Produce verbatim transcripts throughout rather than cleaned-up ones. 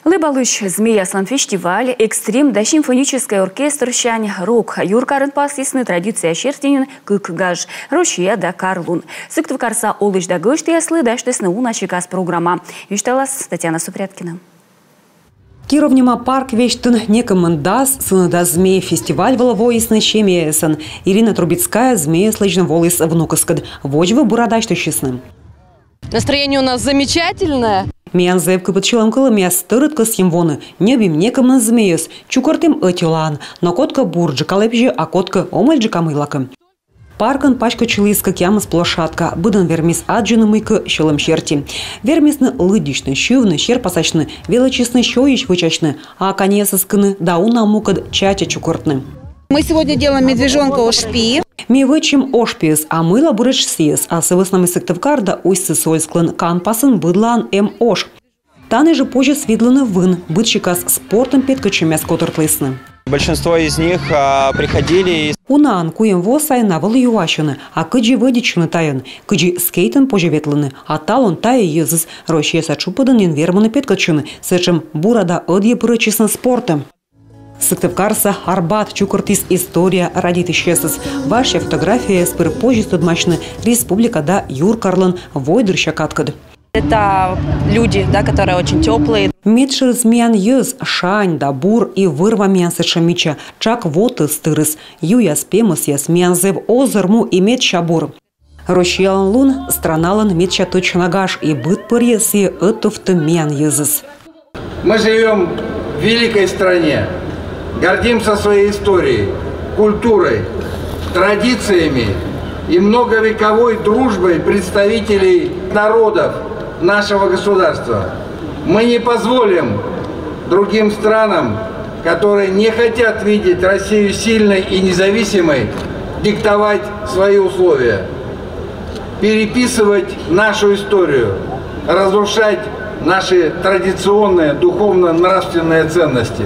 Лэбалысь змеяслӧн фестиваль, экстрим да симфоническӧй оркестрсянь рок. Юркарын пасйисны традиция серти нин кык гаж: Россия да карлун. Сыктывкарса олысь да гӧсьтъяслы дасьтісны уна сикас программа. Висьталас Татьяна Супряткина. Киров нима парк весьтын некымын дас «Сыны да змеи» фестиваль вылӧ воисны семьяясӧн. Ирина Трубецкая змейяс лэдзны воліс внукыскӧд. Водзвыв бура дасьтысисны. Настроение у нас замечательное. Миян зэв кыпыд сьӧлӧмкылӧмъяс, тӧрыт кӧсйим воны. Ньӧбим некымын змейӧс, чукӧртім ӧтилаын. Но кодкӧ бурджыка лэбзьӧ, а кодкӧ омӧльджыка мыйлакӧ. Паркын паськӧдчыліс кӧкъямыс площадка. Быдӧн вермис аддзыны мыйкӧ сьӧлӧм серти. Вермисны лыддьысьны, сьывны, серпасасьны, велӧдчисны сёйысь вӧчасьны, а каньясӧс кыны да уна мукӧд чача чукӧртны. Мы сегодня делаем медвежонка ошпи. Ми вӧчим ошпиӧс, а мыйла буретш сійӧс? А сы вӧсна мый Сыктывкар да Усть-Сысольсклӧн канпасын быдлаын эм ош. Тані жӧ позис видлыны вын. Быд сикас спортӧн петкӧдчӧмъяс котыртлісны. Большинство из них, а, приходили из... Унаӧн куим во сайын на вӧлі юасьӧны, а кыдзи вӧдитчыны тайӧн, кыдзи скейтӧн позьӧ ветлыны. А талун тайӧ йӧзыс Россияса тшупӧдын нин вермӧны петкӧдчыны. Сэтшӧм бура да ӧдйӧ пырӧдчисны спортӧ. Сыктывкарса Арбат чукӧртіс история радейтысьясӧс. Важся фотографияяс пыр позис тӧдмасьны республика да юркарлӧн войдырся кадкӧд. Это люди, да, которые очень тёплые. Медшӧрыс миян йӧз шань да бур, и вӧр-ва миян сэтшӧм мича, тшак вотӧс тырыс. Юяс, пемӧсъяс, миян зэв озыр му и медся бур. Россиялӧн лун — страналӧн медся тӧдчана гаж, и быдпӧрйӧ сійӧ ӧтувтӧ миян йӧзӧс. Мы живём в великой стране, гордимся своей историей, культурой, традициями и многовековой дружбой представителей народов нашего государства. Мы не позволим другим странам, которые не хотят видеть Россию сильной и независимой, диктовать свои условия, переписывать нашу историю, разрушать наши традиционные духовно-нравственные ценности.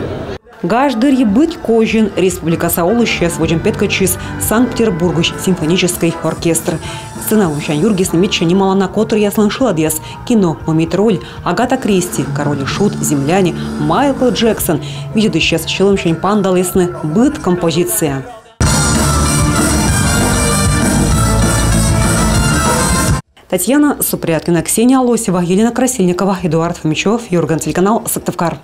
Гаж дырйи быть козин республикаса олысьяс водзын петкӧдчис Санкт-Петербургысь симфоническӧй оркестр. Сцена вывсянь юргисны медся нималана котыръяслӧн шыладъяс: кино «Мумий тролль», «Агата Кристи», «Король и Шут», «Земляне», Майкл Джексон. Видзӧдысьяс сьӧлӧмсянь паныдалісны быд композиция. Татьяна Супряткина, Ксения Лосева, Елена Красильникова, Эдуард Фомичев, «Юрган» телеканал, Сыктывкар.